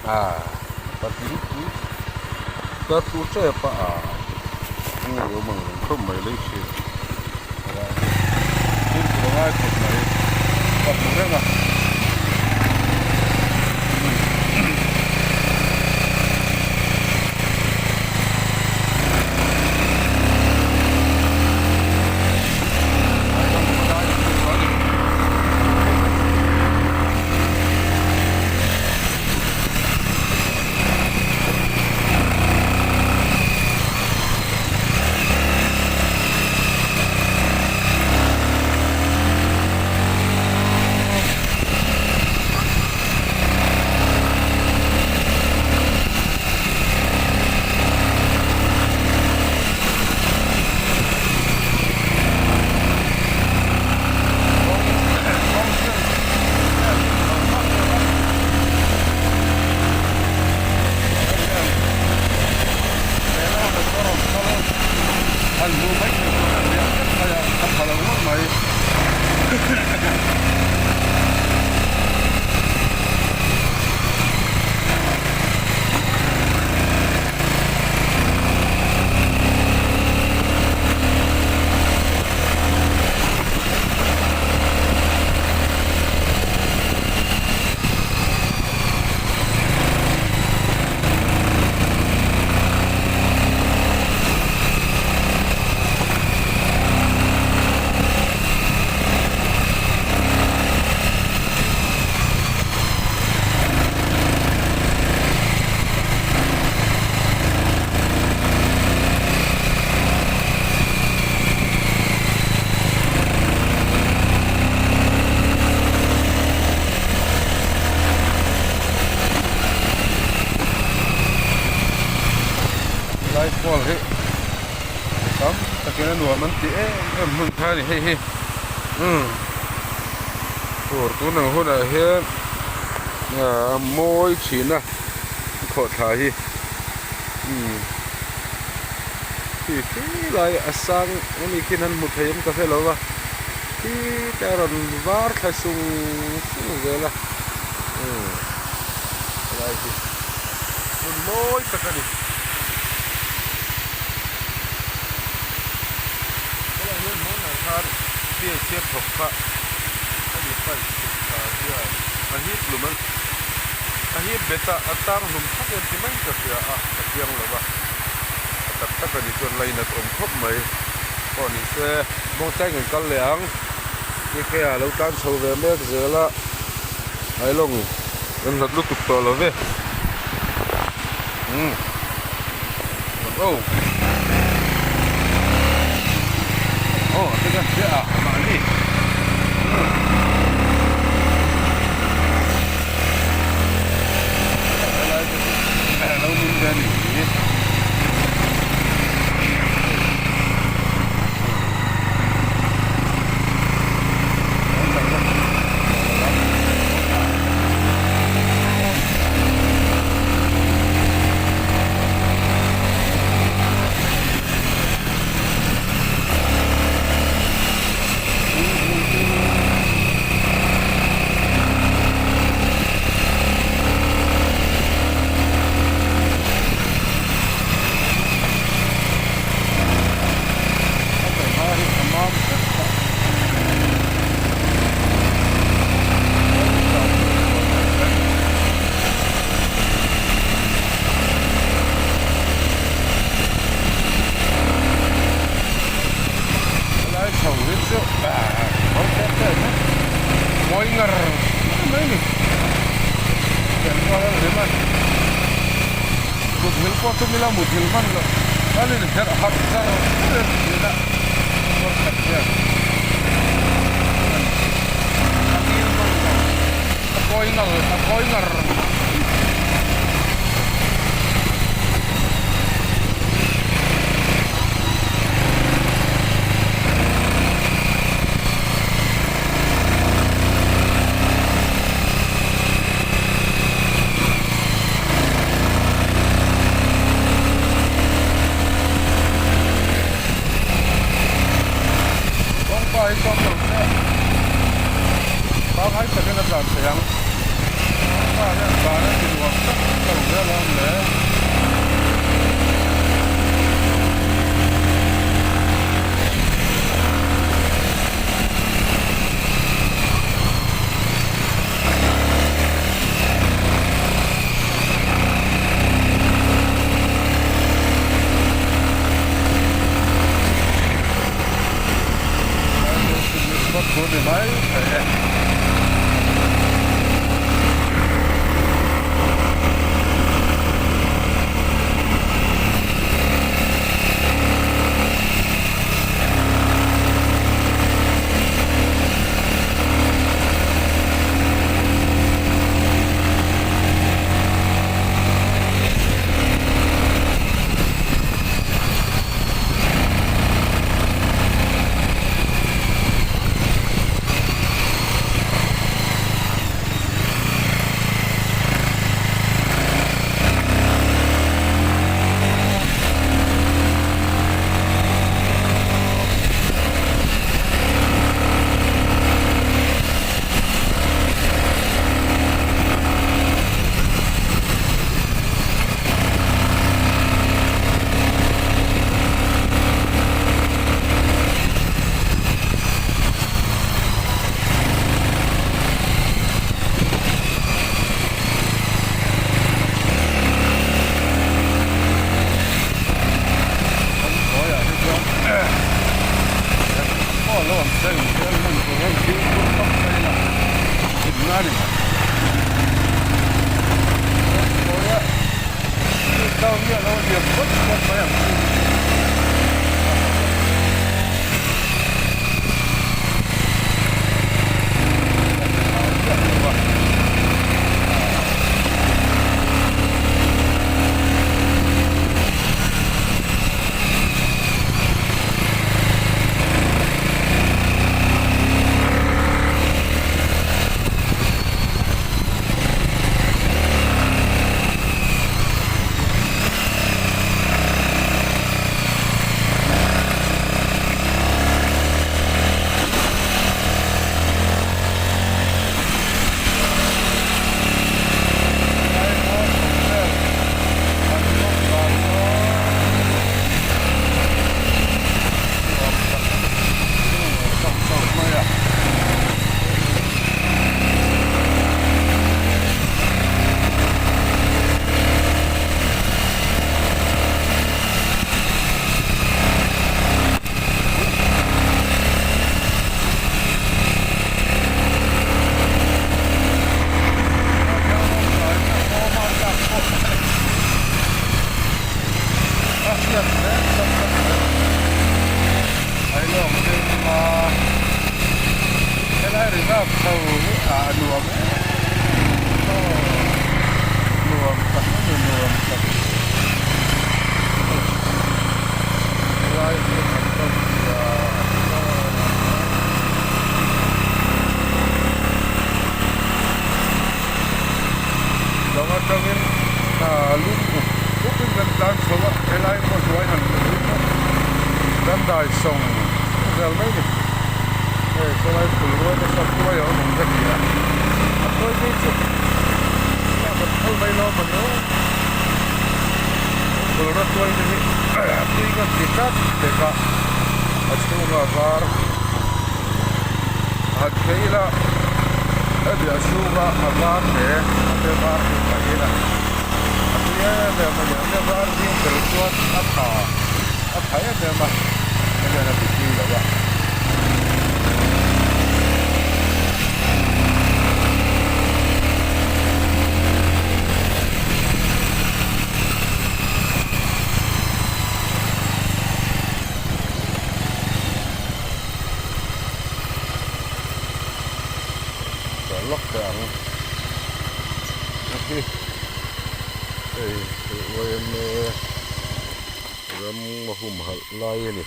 Ah patling pui tlar tlu tep a ah a ngeiawm ang reng khawp mai lei thin helai hi fimkhur a ngai khawp mai ka hmu reng a. Lai kual hi tam takin a nuam an ti em em hmun kha a ni hei hi umm tur tun ang hunah hian a mawi thin a khawhthla hi umm khi khi lai a sang ani khian an hmu thei awm ka hre lo va khi te a rawn var thla sung sung zel a umm helai hi hmun mawi tak a ni. Helai hian hmanah khan field siam thawk kha a ni pipe chhuk thla hian a hip hlum a a hip bet a a tang hlum thak em ti mai ka hria a ka chiang lo va a tak tak a ni chuan lainat awm khawp mai pawh ni se mawngchai kan kal leh ang ni ah lo tan chho ve mek zel a ailawng an hlat lutuk tawh lo ve umm aw aw a te a mahni umm. Helai te chu lo min ve a ni hi. Helai chho hi chu haw tep tep mai mawi ngar mai a ni piankual a rim a muthilh pawh tum ila muthilh hman loh an inherh harh zar zar a ni thin a motor khat hian a ngil hman lo a kawi ngar a kawi ngar. Kawngka hi chuan lo se pangngai takin a tlan thei ang. Kawngka hian tlan. puat puat mai ang chi hi chu a hlauhawm. Kan hlau chiah lo a. Helai reserve chho hi a nuam em aw nuam tak a ni nuam tak helai hi an rawn tia Lawng atangin lum up up in kan tlan chho a, helai pawh hnuai han hmu hi pawh kan dai sawng vel mai ni. Hei sawlai phul rual te sawn tuai a awm ang ka ti a, a tuai phei chu a kan phal mai lo a ni aw. Phul rawt tuai te hi a tui kan ti tlat pek a, a chhunga var. Han phei ila a biah chhunga a var hle a te var hi ka en a a tui em em a ni a var zing tel chuan a tha a tha em em a hei hian a ti tui lo a. Chawlh lawk teh ang hei hei yma ram a humhalh lai a ni.